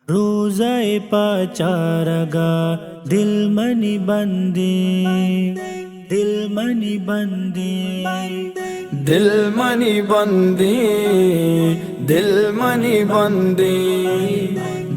روزہ ءِ پہ چارگ ءَ دل منی بندیں، دل منی بندیں۔ دل منی بندیں، دل منی بندیں،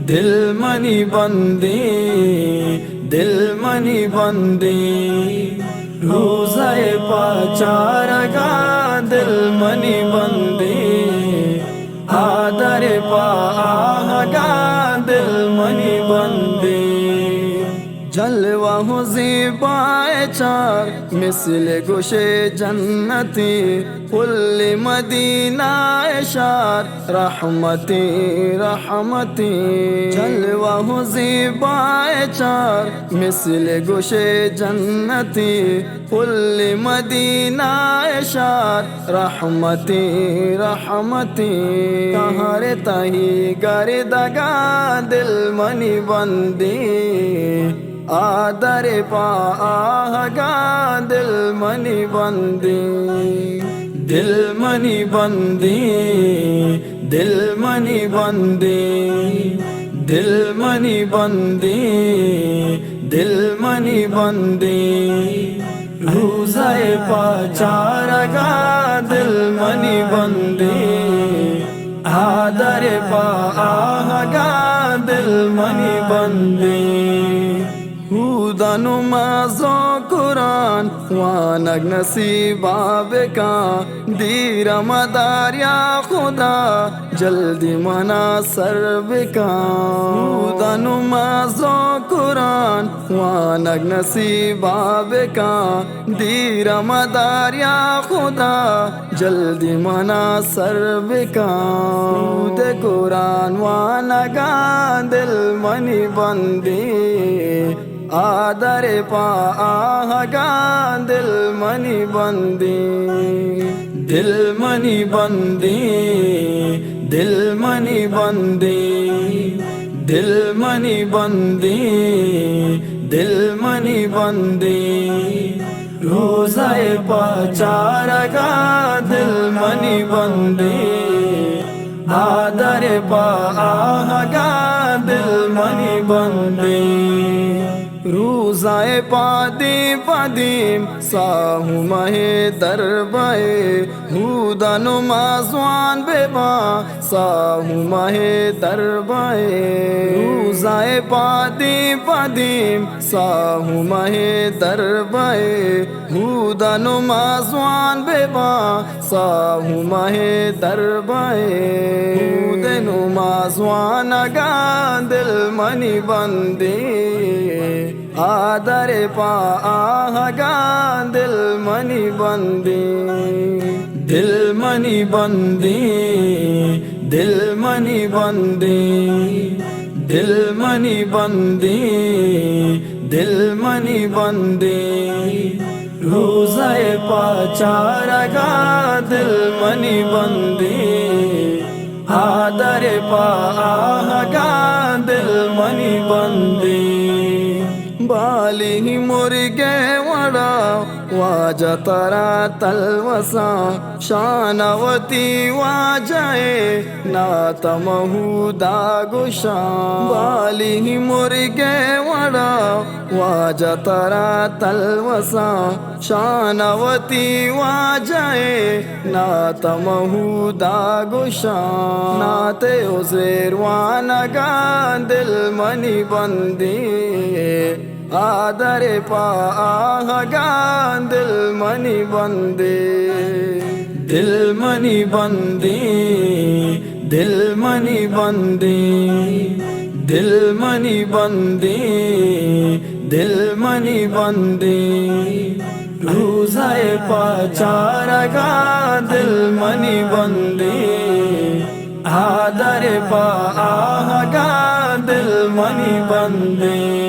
دل منی بندیں، دل منی بندیں۔ روزہ ءِ پہ چارگ ءَ دل منی بندیں، آدر ءِ پہ آہگ ءَ دل منی بندیں۔ جلوہ ءُ زیبا ءِ چار، مثل گوشے جنتی، پل مدینہ ءِ شار، رحمتی، رحمتی۔ جلوہ ءُ زیبا ءِ چار، مثل گوشے جنتی، پل مدینہ ءِ شار، رحمتی، رحمتی۔ قہر تئی گردگ ءَ دل منی بندیں، آدر ءِ پہ آہگ ءَ دل منی بندیں۔ دل منی بندیں، دل منی بندیں، دل منی بندیں، دل منی بندیں۔ روزہ ءِ پہ چارگ ءَ دل منی بندیں، آدر ءِ پہ آہگ ءَ دل منی بندیں۔ ہود ءَ نماز ءُ قرآن وانگ نصیب ءَ بکن، دیر ءَ مدار یا خدا، جلدی من ءَ سر بکن۔ ہود ءَ نماز ءُ قرآن وانگ نصیب ءَ بکن، دیر ءَ مدار یا خدا، جلدی من ءَ سر بکن۔ ہود ءِ قرآن وانگ ءَ دل منی بندیں، آدر ءِ پہ آہگ ءَ دل منی بندیں۔ دل منی بندیں، دل منی بندیں، دل منی بندیں، دل منی بندیں۔ روزہ ءِ پہ چارگ ءَ دل منی بندیں، آدر ءِ پہ آہگ ءَ دل منی بندیں۔ روزہ ءِ پہ دیم پہ دیم ساہ ءُ مہ در بئے، ہود ءَ نماز وان بہ باں ساہ ءُ مہ در بئے۔ روزہ ءِ پہ دیم پہ دیم ساہ ءُ مہ در بئے، ہود ءَ نماز وان بہ باں ساہ ءُ مہ در بئے۔ ہود ءِ نماز وانگ ءَ دل منی بندیں، آدر ءِ پہ آہگ ءَ دل منی بندیں۔ دل منی بندیں، دل منی بندیں، دل منی بندیں، دل منی بندیں۔ روزہ ءِ پہ چارگ ءَ دل منی بندیں، آدر ءِ پہ آہگ ءَ دل منی بندیں۔ بالی مرگ ءِ وڑا واجہ ترا تلوساں، شان ءَ وتی واجہ ءِ نات ءَ مہ ہود ءَ گوشاں۔ بالی مرگ ءِ وڑا واجہ ترا تلوساں، شان ءَ وتی واجہ ءِ نات ءَ مہ ہود ءَ گوشاں۔ نات ءِ عذر وانگ ءَ دل منی بندیں، آدر ءِ پہ آہگ ءَ دل منی بندیں۔ دل منی بندیں، دل منی بندیں، دل منی بندیں، دل منی بندیں۔ روزہ ءِ پہ چارگ ءَ دل منی بندیں، آدر ءِ پہ آہگ ءَ دل منی بندیں۔